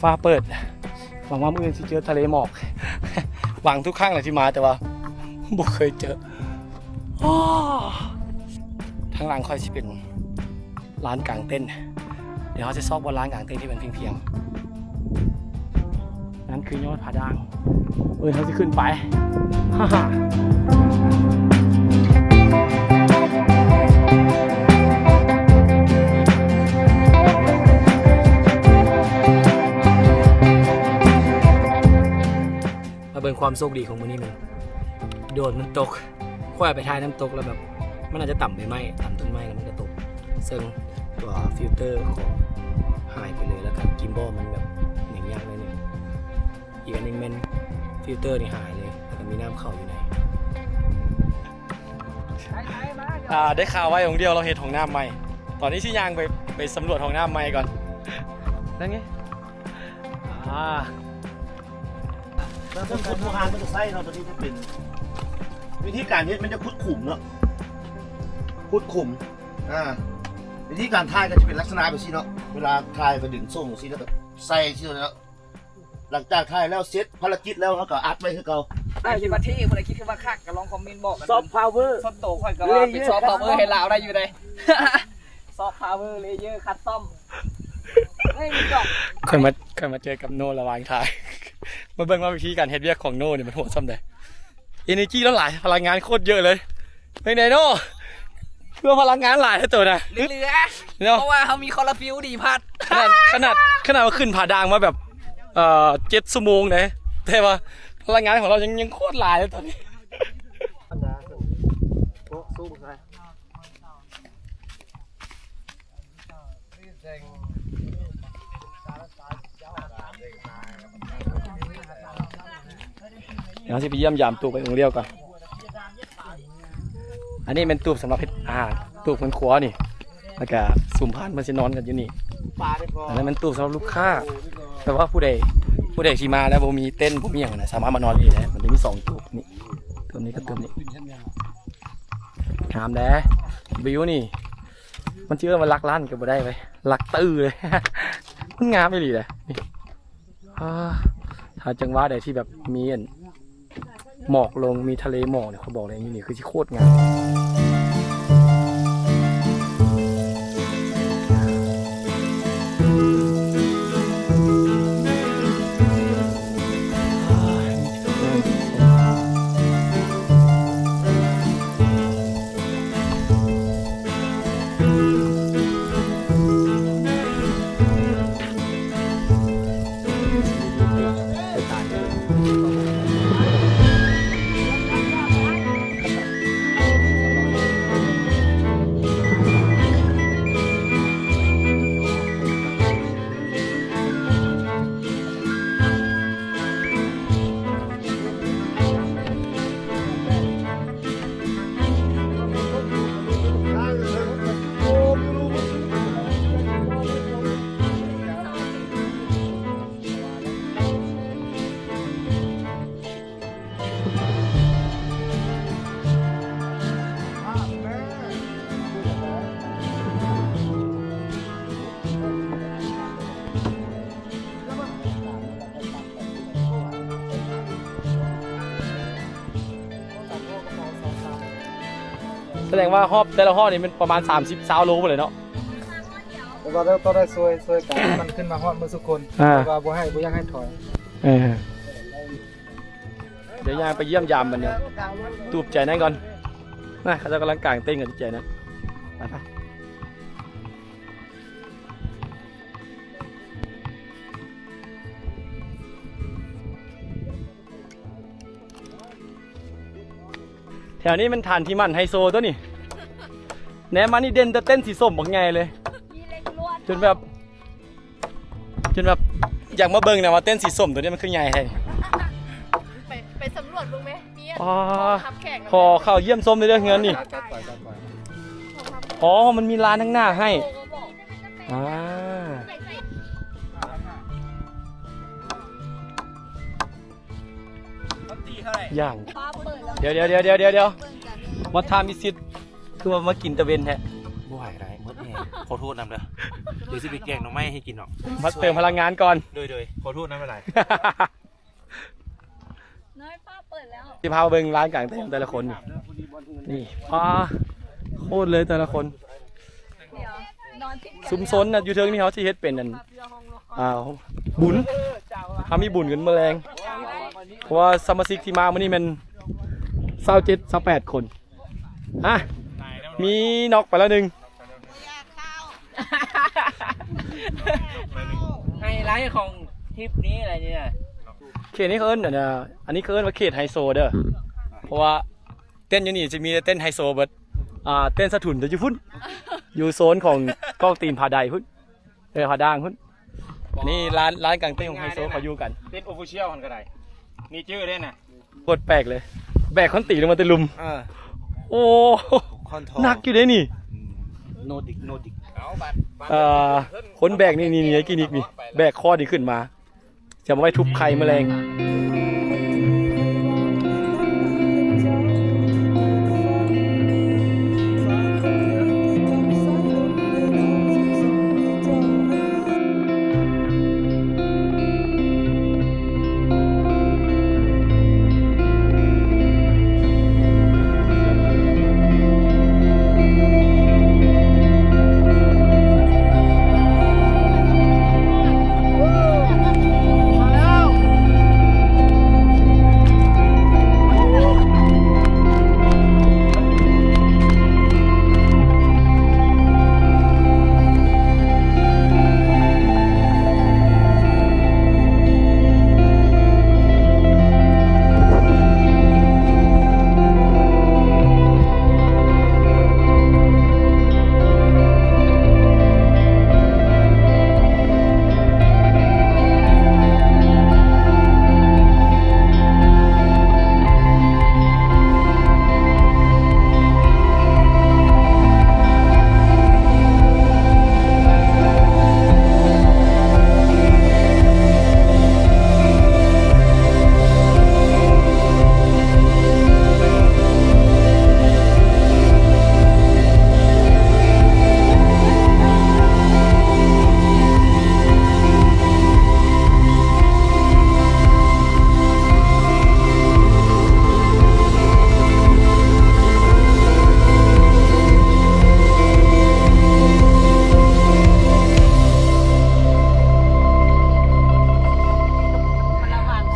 ຟ້າເປີດ. ຫວັງວ່າມື້ອື່ນຊິເຈີທະເລໝອກ. ຫວັງທຸກຄັ້ງແຫຼະທີ່ມາ ແຕ່ວ່າບໍ່ເຄີຍເຈີ. ທາງຫຼັງຂ້ອຍຊິເປັນ ລານກາງເຕັນ. ດຽວເຮົາຈະຊອກບ່ອນລານກາງເຕັນທີ່ມັນພຽງໆ. ນັ້ນຄືຍອດຜາດ່າງ. ເອີ ເຮົາຊິຂຶ້ນໄປ. ມາເບິ່ງຄວາມໂຊກດີຂອງມື້ນີ້ແມ່ນ ໂດຣນມັນຕົກ. ຂ້ອຍເອົາໄປຖ່າຍນ້ຳຕົກແລ້ວແບບ ມັນອາດຈະຕຳໃບໄມ້ ຕຳຕົ້ນໄມ້ແລ້ວມັນກະຕົກ ເຊິ່ງຕົວຟິວເຕີຂອງຫາຍໄປເລີຍ ແລ້ວກະກິມບອລມັນແບບຫຍັງຍາກໜ້ອຍໜຶ່ງ. ອີກອັນໜຶ່ງແມ່ນຟິວເຕີນີ້ຫາຍເລີຍ ແລ້ວກະມີນ້ຳເຂົ້າຢູ່ໃນ. ອ່າ ໄດ້ຂ່າວວ່າອົງດຽວລາວເຮັດຫ້ອງນ້ຳໃໝ່. ຕອນນີ້ຊິຍ່າງໄປ ໄປສຳຫຼວດຫ້ອງນ້ຳໃໝ່ກ່ອນ. ນັ້ນໄງ ອ່າ ເຊິ່ງຂຸດບໍ່ຫານມັນຈະໃຊ້ເນາະ ຕົວນີ້ຈະເປັນ ວິທີການເຮັດມັນຈະຂຸດຂຸມເນາະ ຂຸດຂຸມ. ອ່າ ວິທີການຖ່າຍກະຈະເປັນລັກສະນະແບບຊີ້ເນາະ ເວລາຖ່າຍກະດຶງສົ່ງຊີ້ ແລ້ວກະໃສ່ຊີ້ເນາະ. ຫຼັງຈາກຖ່າຍແລ້ວເສັດພາລະກິດແລ້ວ ເຮົາກະອັດໄວ້ຄືເກົ່າ. ໄດ້ເຫັນວ່າເທ່ ຜູ້ໃດຄິດຄືວ່າຄັກກະລອງຄອມເມັນບອກກັນ. ຊອບພາວເວີ ສ່ວນໂຕຂ້ອຍກະວ່າເປັນຊອບພາວເວີໃຫ້ລາວໄດ້ຢູ່ເດ້. ຊອບພາວເວີ ເລເຢີ ຄັດຕອມ. ເຮີ້ຍ ມີດອກ. ຂ້ອຍມາ ຂ້ອຍມາເຈີກັບໂນລະຫວ່າງຖ່າຍ ມາເບິ່ງວ່າວິທີການເຮັດວຽກຂອງໂນນີ້ມັນໂຫດສ່ຳໃດ. ເອເນີຈີລາວຫຼາຍ ພະລັງງານໂຄດເຍອະເລີຍ. ເປັນໃດໂນ? ຄືວ່າພະລັງງານຫຼາຍແທ້ໂຕນະ. ເຫຼືອໆ ເນາະ ເພາະວ່າເຮົາມີຄໍລາຟິວດີພັດ. ຂະໜາດ ຂະໜາດ ຂະໜາດວ່າຂຶ້ນຜາດ່າງມາແບບ ເອີ ເຈັດຊົ່ວໂມງເດ້ ແຕ່ວ່າພະລັງງານຂອງລາວຍັງ ຍັງໂຄດຫຼາຍເລີຍຕອນນີ້. ດຽວເຮົາຊິໄປຢ້ຽມຢາມຕູບໄອ້ອົງຫຼຽວກ່ອນ. ອັນນີ້ແມ່ນຕູບສຳລັບເຮັດອາຫານ ຕູບເຮືອນຄົວນີ້ ແລ້ວກະຊຸມພານເພິ່ນຊິນອນກັນຢູ່ນີ້. ອັນນັ້ນແມ່ນຕູບສຳລັບລູກຄ້າ ແປວ່າຜູ້ໃດ ຜູ້ໃດທີ່ມາແລ້ວບໍ່ມີເຕັນ ບໍ່ມີຫຍັງນະ ສາມາດມານອນຢູ່ນີ້ໄດ້. ມັນຈະມີສອງຕູບນີ້ ຕູບນີ້ກັບຕູບນີ້. ງາມເດ້ ວິວນີ້ ມັນຊິເອີ້ນວ່າຫຼັກລ້ານກະບໍ່ໄດ້ເວີຍ ຫຼັກຕື້ເລີຍ. ມັນງາມອີ່ຫຼີເດ້ນີ້. ອ່າ ຖ້າຈັງຫວະໃດທີ່ແບບມີອັນໝອກລົງ ມີທະເລໝອກນີ້ ຂ້ອຍບອກເລີຍ ຢູ່ນີ້ຄືຊິໂຄດງາມ. ສະແດງວ່າຮອບແຕ່ລະຮອບນີ້ມັນປະມານສາມສິບ ຊາວໂລພຸ້ນແຫຼະເນາະ. ແຕ່ວ່າເຮົາຕ້ອງໄດ້ຊ່ວຍ ຊ່ວຍກັນ ມັນຂຶ້ນມາຮອດໝົດທຸກຄົນ ອ່າ ແຕ່ວ່າບໍ່ໃຫ້ ບໍ່ຢາກໃຫ້ຖອຍ. ເອີ ດຽວຍ່າງໄປຢ້ຽມຢາມບັນນີ້ ຕູບໃຈນັ້ນກ່ອນນະ. ເຂົາເຈົ້າກຳລັງກາງເຕັນກັນຢູ່ໃຈນັ້ນ. ໄປ ໄປ. ແຖວນີ້ມັນຖານທີ່ໝັ້ນໄຮໂຊຕົວນີ້. ແນມມານີ້ເດັ່ນແຕ່ເຕັນສີສົ້ມບັກໃຫຍ່ເລີຍ ຈົນແບບ ຈົນແບບຢາກມາເບິ່ງນະວ່າເຕັນສີສົ້ມຕົວນີ້ມັນຄືໃຫຍ່ແທ້. ໄປ ໄປສຳຫຼວດເບິ່ງແມ ມີ ອໍ ຮັບແຂກ ຂໍເຂົ້າຢ້ຽມຊົມເດີເຮືອນນີ້. ອໍ ມັນມີລານທາງໜ້າໃຫ້. ອ່າ ຢ່າງ ດຽວໆໆໆໆ What time is it? ຄືວ່າມາກິນຕາເວັນແທ້. ບໍ່ໄຫວໄດ໋ ໝົດແຮງ. ຂໍໂທດນຳເດີ ດຽວຊິໄປແກງໜໍ່ໄມ້ໃຫ້ກິນເນາະ ມາເຕີມພະລັງງານກ່ອນ. ໂດຍໆ ຂໍໂທດນຳຫຼາຍ. ນ້ອຍຟ້າເປີດແລ້ວ ຊິພາເບິ່ງລານກາງເຕັນແຕ່ລະຄົນ. ນີ້ ປ້າ ໂຄດເລີຍແຕ່ລະຄົນ. ຊຸມຊົນນະ ຢູ່ເທິງນີ້ເຮົາຊິເຮັດເປັນອັນ ອ່າ ບຸນ ເຮົາມີບຸນກັນມື້ແລງ ເພາະວ່າສະມາຊິກທີ່ມາມື້ນີ້ແມ່ນຊາວເຈັດ ຊາວແປດຄົນ. ອ່ະ ມີນັອກໄປແລ້ວໜຶ່ງ. ໄຮໄລຂອງທຣິບນີ້ອະໄລນີ້ນະ. ເຂດນີ້ເຂົາເອີ້ນ ອັນ ອັນນີ້ເຂົາເອີ້ນວ່າເຂດໄຮໂຊເດີ ເພາະວ່າເຕັນຢູ່ນີ້ຈະມີແຕ່ເຕັນໄຮໂຊເບິດ. ອ່າ ເຕັນສະຫຸນຈະຢູ່ພຸ້ນ ຢູ່ໂຊນຂອງກ້ອງຕີນຜາໃດພຸ້ນ. ເອີ ຜາດ່າງພຸ້ນ. ອັນນີ້ລານ ລານກາງເຕັນຂອງໄຮໂຊເຂົາຢູ່ກັນ. ເຕັນໂອຟິຊຽວຫັ້ນກໍໄດ້ ມີຈື່ເດ້ນະ. ໂຄດແປກເລີຍ ແບກຄອນຕີລົງມາແຕ່ລຸ່ມ. ເອີ ໂອ້ ຄອນທອງ ໜັກຢູ່ເດ້ນີ້. ໂນດິກ ໂນດິກ. ເອີ ຄົນແບກນີ້ ນີ້ ນີ້ ກິນິກນີ້ ແບກຄອນນີ້ຂຶ້ນມາ ຈະມາໄວ້ທຸບໄຂ່ມື້ແລງ.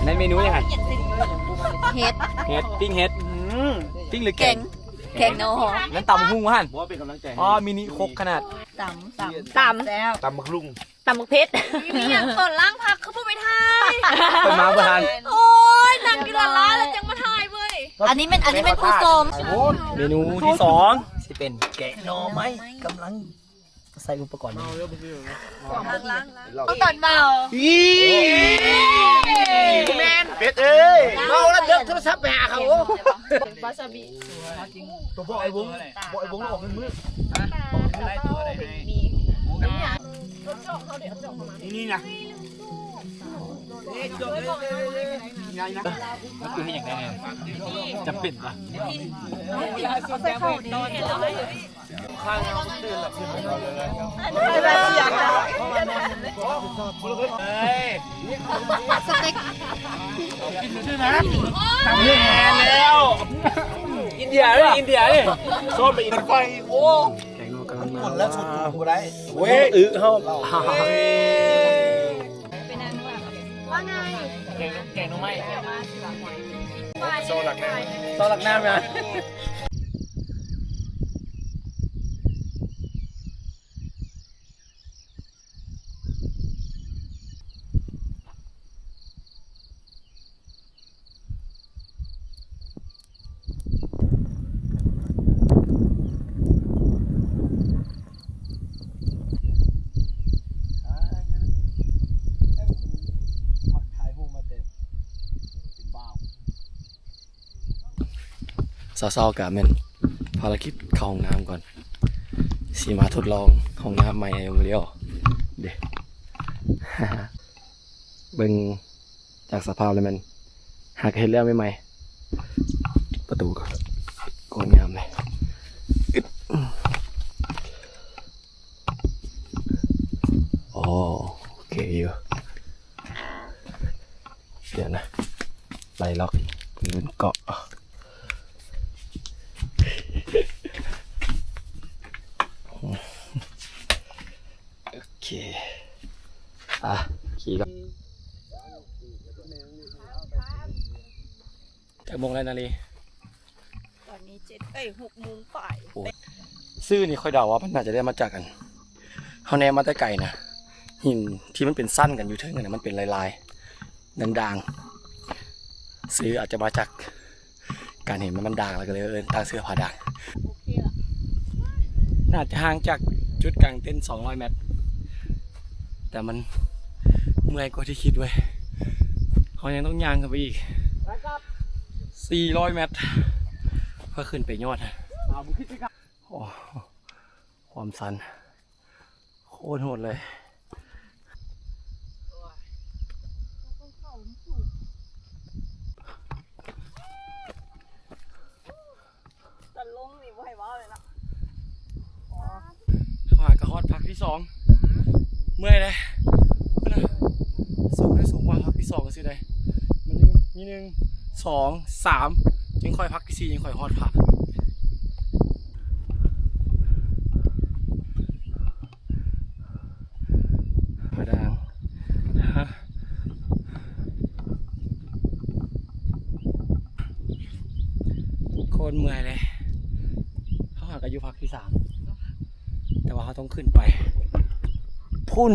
ນັ້ນເມນູຫຍັງຫັ້ນ? ເຫັດ ເຫັດ ປີ້ງເຫັດ. ອືມ ປີ້ງຫຼືແກງ? ແກງ ແກງໜໍ່. ນັ້ນຕຳຫຸ່ງຫັ້ນ. ອໍ ມິນິຄົກຂະໜາດ. ຕຳ ຕຳ ຕຳ ຕຳບັກຫຸ່ງ ຕຳບັກເຜັດ. ມີຫຍັງຕອນລ້າງຜັກຄືບໍ່ໄປຖ່າຍ? ໄປມາບໍ່ທັນ. ໂອ້ຍ ນັ່ງຢູ່ຫຼ້າໆ ແລ້ວຈັ່ງມາຖ່າຍເວີຍ. ອັນນີ້ແມ່ນ ອັນນີ້ແມ່ນຜູ້ຊົມ. ເມນູທີສອງ ຊິເປັນແກງໜໍ່ໄມ້ ກຳລັງໃສ່ອຸປະກອນ. ເອົາຕອນເມົາ. ອີ ແມ່ນ ເປັດເອີຍ ເມົາແລ້ວເດີກໂທລະສັບໄປຫາເຂົາ. ວາຊາບິ. ຕົວບໍ່ໄອ້ວົງ ບໍ່ໄອ້ວົງອອກເງິນມື້. ນີ້ນະ. ແລ້ວກູເຮັດຫຍັງໄດ້ແດ່? ຈຳເປັນປະ? ເອົາໃສ່ເຂົ້າເດ້. ສະເຕັກ ແມ່ນແລ້ວ ອິນເດຍເດ້ ອິນເດຍເດ້ ຊອບໄປອີກ ໄຟ ໂອ້ ແກງນົວກຳລັງມາ ຄົນລະຊຸດບໍ່ໄດ້ ເວີຍ ອຶເຮົາ ວ່າໄງ ແກງ ແກງໜໍ່ໄມ້ ຊອບຫຼັກນ້ຳ ຊອບຫຼັກນ້ຳນະ. ເຊົ້າໆ ກະແມ່ນພາລະກິດເຂົ້າຫ້ອງນ້ຳກ່ອນ ຊິມາທົດລອງຫ້ອງນ້ຳໃໝ່ໃຫ້ເບິ່ງເດີ ເບິ່ງຈາກສະພາບແລ້ວແມ່ນຫາກະເຮັດແລ້ວໃໝ່ໆ ປະຕູກະ ກວ້າງງາມເລີຍ ໂອເຄຢູ່. ດຽວນະ ໄລ່ລັອກ ເກາະ ໂອເຄ ອ່ະ ຂີ່ກ່ອນ. ຈັກໂມງແລ້ວນາລີ? ຕອນນີ້ເຈັດ ເອີຍ ຫົກໂມງປາຍ. ໂອ້ ຊື່ນີ້ຂ້ອຍເດົາວ່າມັນໜ້າຈະໄດ້ມາຈາກອັນ ເຮົາແນມມາແຕ່ໄກນະ ຫີນທີ່ມັນເປັນຊັ້ນກັນຢູ່ເທິງຫັ້ນນະ ມັນເປັນລາຍໆ ດ່າງໆ ຊື່ອາດຈະມາຈາກການເຫັນມັນ ມັນດ່າງ ແລ້ວກະເລີຍເອີ້ນ ຕັ້ງຊື່ວ່າຜາດ່າງ. ໜ້າຈະຫ່າງຈາກຈຸດກາງເຕັນສອງຮ້ອຍແມັດ ແຕ່ມັນເມື່ອຍກວ່າທີ່ຄິດເວີຍ. ເຮົາຍັງຕ້ອງຍ່າງຂຶ້ນໄປອີກສີ່ຮ້ອຍແມັດ ເພື່ອຂຶ້ນໄປຍອດ. ໂອ້ ຄວາມຊັນ ໂຄດໂຫດເລີຍ. ຕະລົງນີ້ບໍ່ໃຫ້ເວົ້າເລີຍເນາະ. ເຮົາຫາກະຮອດພັກທີສອງ ເມື່ອຍເດ້ ພຸ້ນນະ ສູງໄດ້ສູງກວ່າພັກທີສອງກະຊິໄດ້ ມັນມີໜຶ່ງ ສອງ ສາມ ຈຶ່ງຄ່ອຍພັກທີສີ່ ຈຶ່ງຄ່ອຍຮອດພະ. ຜາດ່າງ ໂຄດເມື່ອຍເລີຍ. ເຮົາຫາກະຢູ່ພັກທີສາມ ແຕ່ວ່າເຮົາຕ້ອງຂຶ້ນໄປພຸ້ນ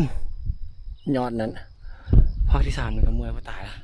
ຍອດນັ້ນ. ພັກທີສາມນີ້ກະເມື່ອຍບໍ່ຕາຍລະ.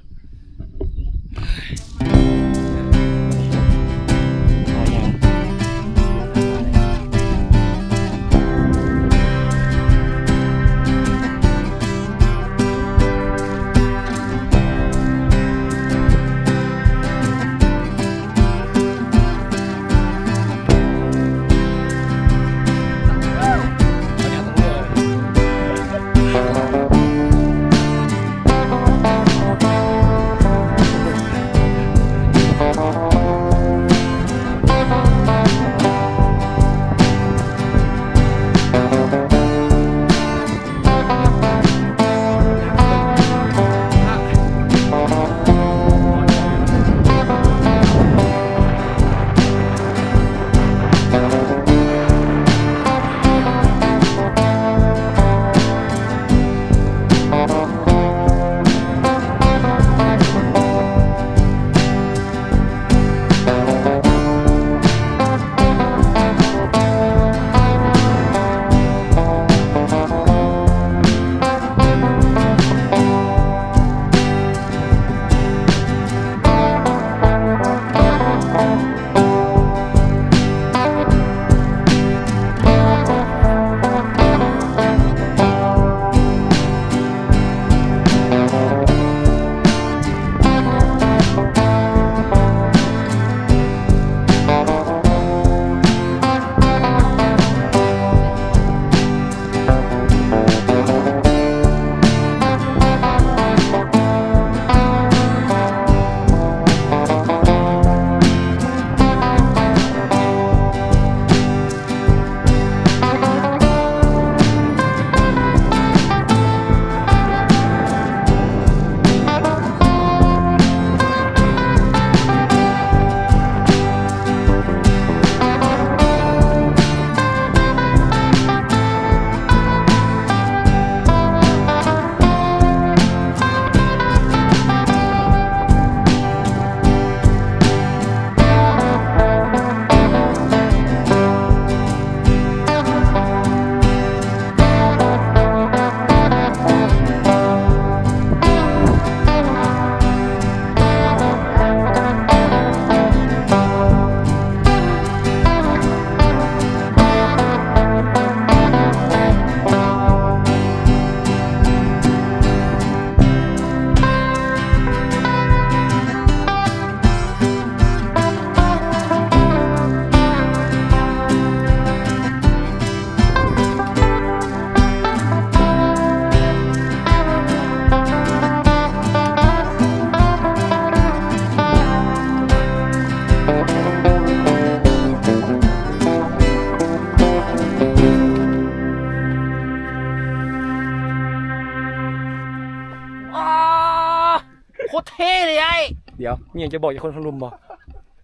ດຽວ ມີຫຍັງຈະບອກກັບຄົນທາງລຸ່ມບໍ່?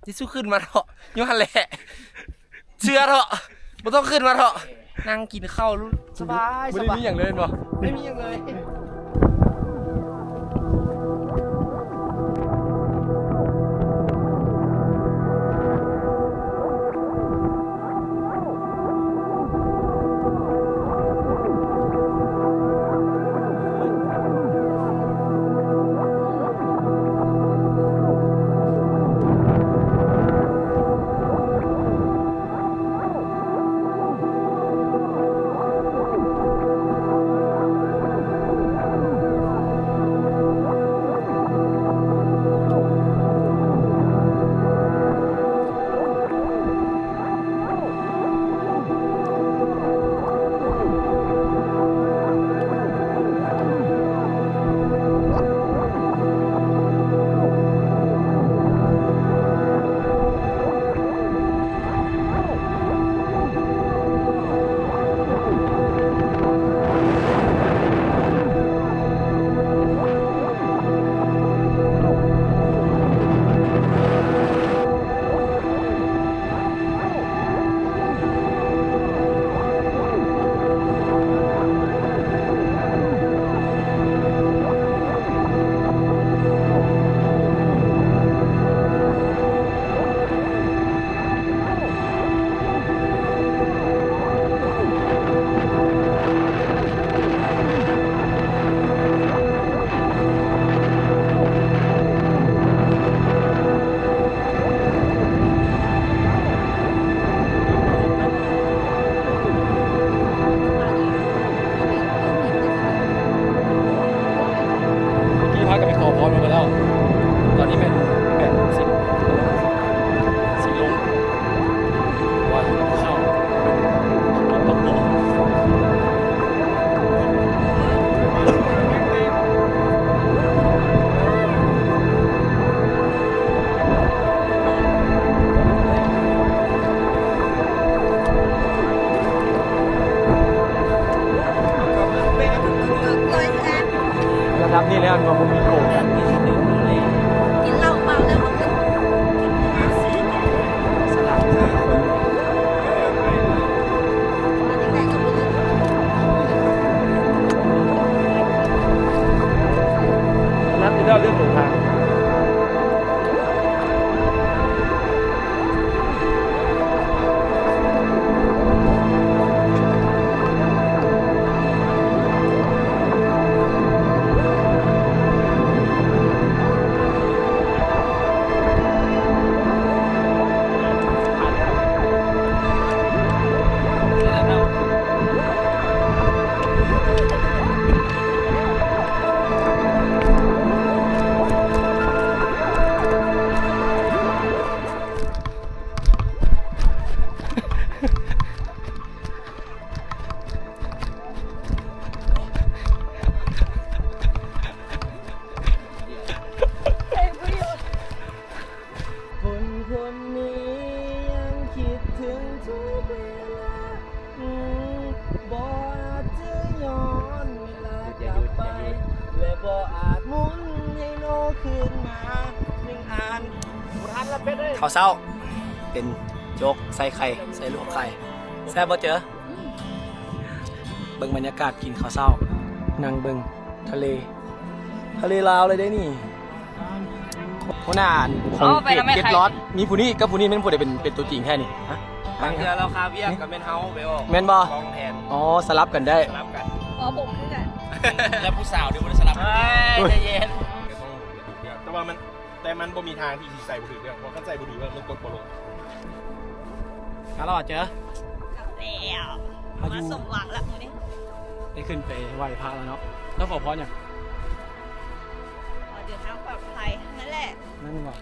ຊິສູ້ຂຶ້ນມາເຖາະ ຢູ່ຫັ້ນແຫຼະ ເຊື່ອເຖາະ ບໍ່ຕ້ອງຂຶ້ນມາເຖາະ ນັ່ງກິນເຂົ້າສະບາຍ ບໍ່ໄດ້ມີຫຍັງເລີຍແມ່ນບໍ່? ບໍ່ມີຫຍັງເລີຍ. ເມື່ອກີ້ພາກັນໄປຂໍພອນມາແລ້ວ ຕອນນີ້ແມ່ນແປດໂມງສິບ ຊິລົງ ວ່າເຂົ້າ ລະດັບນີ້ແລ້ວ ມັນບໍ່ມີໂກນກັນ ກິນເຫຼົ້າເມົາແລ້ວບໍ່ຂຶ້ນ ສະຫຼັບ ນັດຢູ່ແລ້ວເລື່ອງເດີນທາງ. ຄົນຄົນນີ້ຍັງຄິດເຖິງທຸກເວລາ ບໍ່ອາດຈະຍ້ອນເວລາກັບໄປ ແລະ ບໍ່ອາດໝູນໃຫ້ໂນຄືນມາໜຶ່ງອັນ. ເຂົ້າເຊົ້າ ເປັນໂຈກໃສ່ໄຂ່ ໃສ່ລູກໄຂ່ ແຊບບໍ່ເຈີ? ເບິ່ງບັນຍາກາດກິນເຂົ້າເຊົ້າ ນັ່ງເບິ່ງທະເລ ທະເລລາວເລີຍເດ້ນີ້. ຫົວໜ້າອັນຂອງເຂດເຈັດລອດ ມີຜູ້ນີ້ກັບຜູ້ນີ້ແມ່ນຜູ້ໃດເປັນ ເປັນຕົວຈິງແທ້ນີ້? ຮະ? ບາງເທື່ອລາວຄາວຽກກໍແມ່ນເຮົາໄປອອກ ແມ່ນບໍ່? ວາງແຜນ ອໍ ສະຫຼັບກັນໄດ້ ສະຫຼັບກັນ ອໍ ຜົມຄືກັນ ແລະ ຜູ້ສາວເດ້ບໍ່ໄດ້ສະຫຼັບ ເອີຍ ໃຈເຢັນ ແຕ່ວ່າມັນ ແຕ່ມັນບໍ່ມີທາງທີ່ຊິໃສ່ບໍ່ຖືກເລື່ອງ ເພາະຄັນໃສ່ບໍ່ຖືກເລື່ອງ ມັນກົດບໍ່ລົງ. ມາແລ້ວເຈີ ແລ້ວ ມາສົມຫວັງລະມື້ນີ້ ໄດ້ຂຶ້ນໄປໄຫວ້ພະແລ້ວເນາະ. ເຈົ້າຂໍພອນຫຍັງ? ຂໍເດີນທາງປອດໄພນັ້ນແຫຼະ. ນັ້ນຫວາ?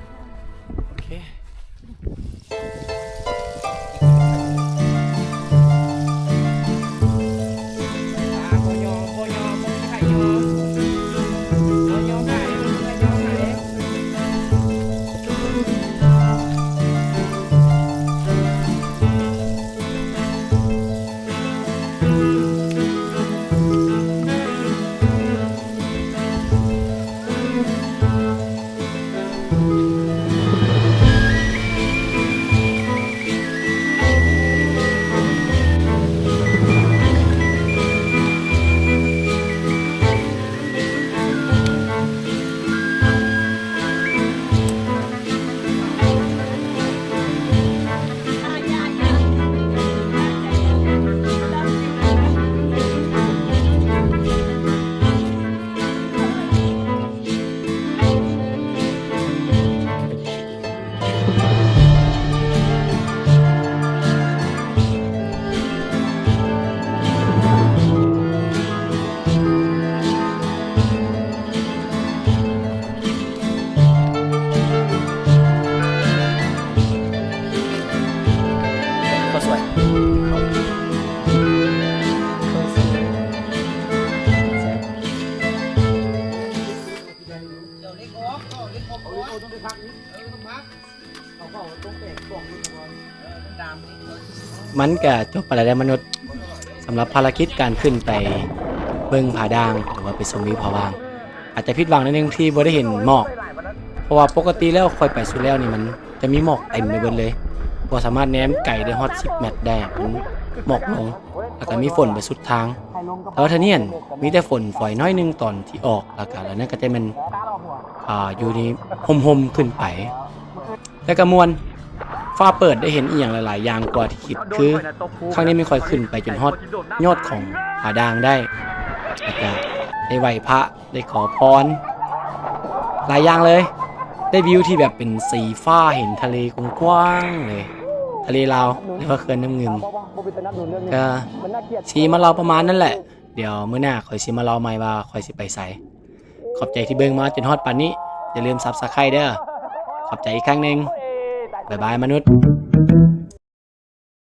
ໂອເຄ. ເ ມັນກະຈົບໄປແລ້ວເດ້ມະນຸດ ສຳລັບພາລະກິດການຂຶ້ນໄປເບິ່ງຜາດ່າງ ຫຼືວ່າໄປຊົມວິວຜາດ່າງ. ອາດຈະຜິດຫວັງໜ້ອຍໜຶ່ງທີ່ບໍ່ໄດ້ເຫັນໝອກ ເພາະວ່າປົກກະຕິແລ້ວຂ້ອຍໄປສຸດແລ້ວນີ້ ມັນຈະມີໝອກເຕັມໄປເບິດເລີຍ ບໍ່ສາມາດແນມໄກໄດ້ຮອດສິບແມັດໄດ້ ມັນໝອກລົງ ແລ້ວກະມີຝົນໄປສຸດທາງ. ແຕ່ວ່າເທື່ອນີ້ຫັ້ນມີແຕ່ຝົນຝອຍໜ້ອຍໜຶ່ງຕອນທີ່ອອກ ແລ້ວກະ ແລ້ວນັ້ນກະຈະແມ່ນ ອ່າ ຢູ່ໃນຮົ່ມໆຂຶ້ນໄປ ແລ້ວກະມ່ວນ ຟ້າເປີດ ໄດ້ເຫັນອີ່ຫຍັງຫຼາຍໆຢ່າງກວ່າທີ່ຄິດ ຄືຄັ້ງນີ້ແມ່ນຂ້ອຍຂຶ້ນໄປຈົນຮອດຍອດຂອງຜາດ່າງໄດ້ ແລ້ວກະໄດ້ໄຫວ້ພະ ໄດ້ຂໍພອນ ຫຼາຍຢ່າງເລີຍ ໄດ້ວິວທີ່ແບບເປັນສີຟ້າ ເຫັນທະເລກວ້າງໆເລີຍ ທະເລລາວ ຫຼືວ່າເຂື່ອນນ້ຳງື່ມ. ກະຊິມາເລົ່າປະມານນັ້ນແຫຼະ ດຽວມື້ໜ້າຂ້ອຍຊິມາເລົ່າໃໝ່ວ່າຂ້ອຍຊິໄປໃສ. ຂອບໃຈທີ່ເບິ່ງມາຈົນຮອດປານນີ້ ຢ່າລືມ Subscribe ເດີ້. ຂອບໃຈອີກຄັ້ງໜຶ່ງ. ບາຍບາຍມະນຸດ.